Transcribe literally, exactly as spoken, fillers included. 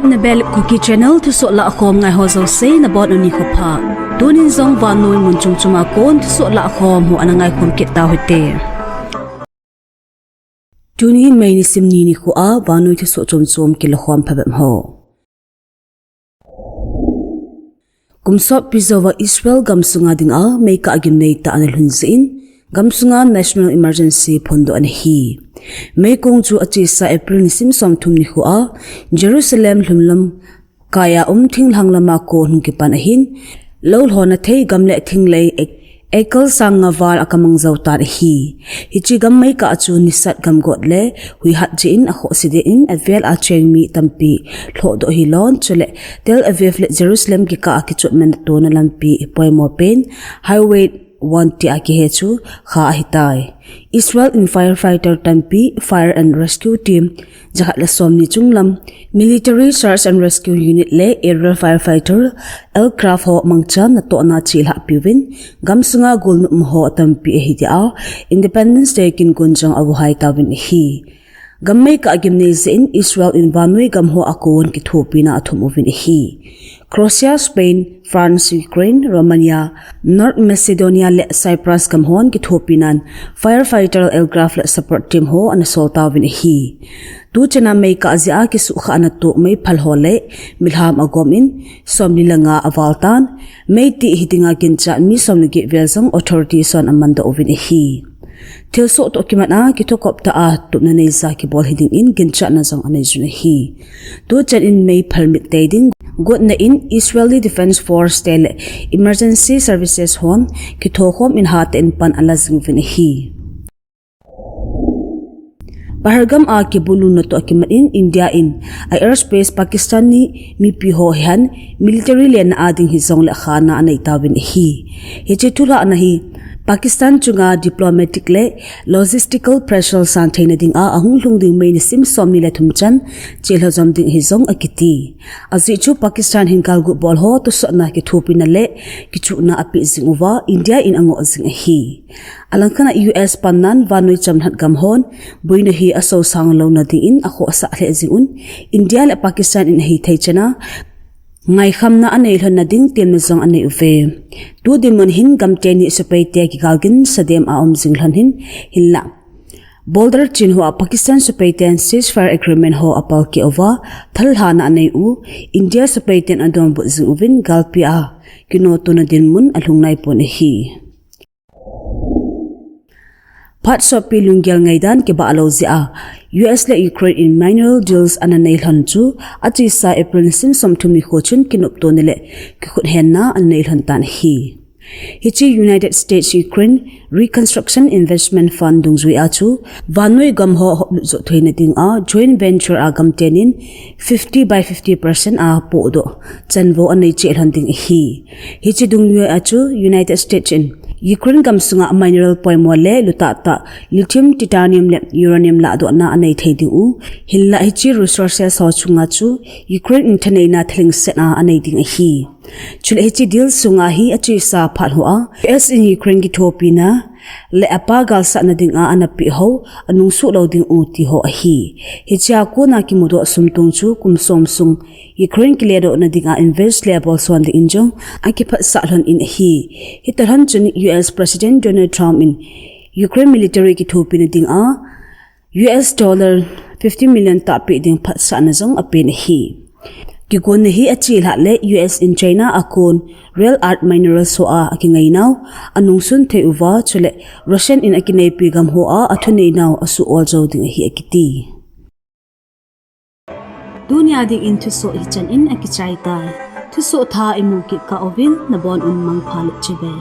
Nabel Kuki Channel thusoh lahkhom ngai ho jouse nabonun nikho pha. Tunin jong vannoi mun chom chom a kon thusoh lahkhom ho ana ngaikhom kit tau hite. Tuni May nisim ni nikho a vannoi thusoh chom chom kilakhom phabep ho. Kum sotpi jouva Israel gamsunga dinga meikah gimnei tah ana lhun jeh in, gamsunga National Emergency phondoh ana hi. Meikong chu achesa April nisim somthum nikho a Jerusalem lhumlam kaiya um thinglhang lama kon hung kipan ahin, lolhona thei gam le thinglei ek-, acre sang nga val akamang jou tan ahi. Hiche gam meikah chu nisat gamgot le huihat jeh in akhohse deh in avel a cheng mi tampi lhohdoh hilou in, chule Tel Aviv le Jerusalem kikah a kichotna tona lampi poimo pen Highway one tia kihe chu kha ahitai. Israel in firefighter tampi, Fire and Rescue Team jakhat le somni chunglam, Military Search and Rescue Unit le Aerial Firefighter aircraft ho mangchan natohna chelhah piuvin, gamsunga golnop um ho tampi ahi tia Independence Day kin kon jong avuhai tauvin ahi. Gam meikah gimnei jeh in Israel in vannoi gam ho a kon kithopina athum uvin ahi. Croatia, Spain, France, Ukraine, Romania, North Macedonia le Cyprus gam hon kithopinan firefighter, aircraft le support team ho ana sol tauvin ahi. Tuchana meikah jeh a kisuhkhahna toh meiphal ho le milham agom in somli le nga aval tan, meitih hidinga ginchat mi somle get vel jong authorities hon amandoh uvin ahi. Thilsoh toh kimat a kithokop tah a tupna neija kibol hiding in ginchatna jong anei jun ahi. Tuchan in meiphal mit tei ding gotna in Israeli Defense Force te le Emergency Services hon kithokhom in hatah in pan ala jing uvin ahi. Pahalgam a kibuluna toh kimat in India in a airspace Pakistan ni mipi ho hihen military lenna a ding hijongle khana anei tauvin ahi. Hiche thulhahna hi Pakistan chunga diplomatic le logistical pressure san theina dinga ahung lhung ding May nisim somni le thum chan chelha jom ding ahi jong akiti. Ajeh chu Pakistan hin galgut bol ho tosotna kithopina le kichuhna apeh jing uva India in angoh jing ahi. Alangkhat a U S pannan vannoi chamlhat gam hon boina hi asosang louna dingin akhohsah lheh jing un, India le Pakistan in ahithei chana ngaikhamna anei lhonna ding temna jong anei uve. Tu dinmun hin gamteni sepai te kigalgin sadem a um jing lhon hin, hinlah border chin hoa Pakistan sepai ten ceasefire agreement ho apalkeh uva, thal lhahna anei u, India sepai ten adonbut jing uvin galpi a kinotona dinmun alhung naipon ahi. Phat sotpi lunggel ngaidan kibah lou jeh a U S le Ukraine in mineral deals ana nei lhon chu achesa April nisim somthum nikho chun kinoptona le kikhuthenna ana nei lhon tan ahi. Hiche United States Ukraine Reconstruction Investment Fund dungjui a chu vannoi gam ho hoplut joh theina dinga joint venture a gamtenin fifty by fifty percent a pohdoh chanvo anei cheh lhon ding ahi. Hiche dungjui a chu United States in Ukraine gamsunga mineral poimo le lutah tah lithium, titanium le uranium lahdohna anei thei ding u. Hinlah hiche resources ho chunga chu Ukraine in thaneina thalhingsetna anei ding ahi. Chule hiche deal sunga hi achesa phat hoa U S in Ukraine kithopina le apa galsatna dinga ana peh ho anungsuh lou ding u ti ho ahi. Hichea kona kimudoh sum tong chu kum som sung Ukraine kiledohna dinga invest le abolson dingin jong akiphatsah lhon in ahi. Hitalhon chun U S President Donald Trump in Ukraine military kithopina dinga U S dollar fifty million tahpeh ding phatsahna jong apen ahi. Kigonna hi achelhah le U S in China a kon rare earth minerals hoa akingainau anungsun thei uva, chule Russian in akineipi gam hoa athuneinau asuh ol jou ding ahi akiti. Tunia dingin thusoh hichan in akichai tai. Thusoh thah imu kit kah uvin nabonun mangpha le chibai.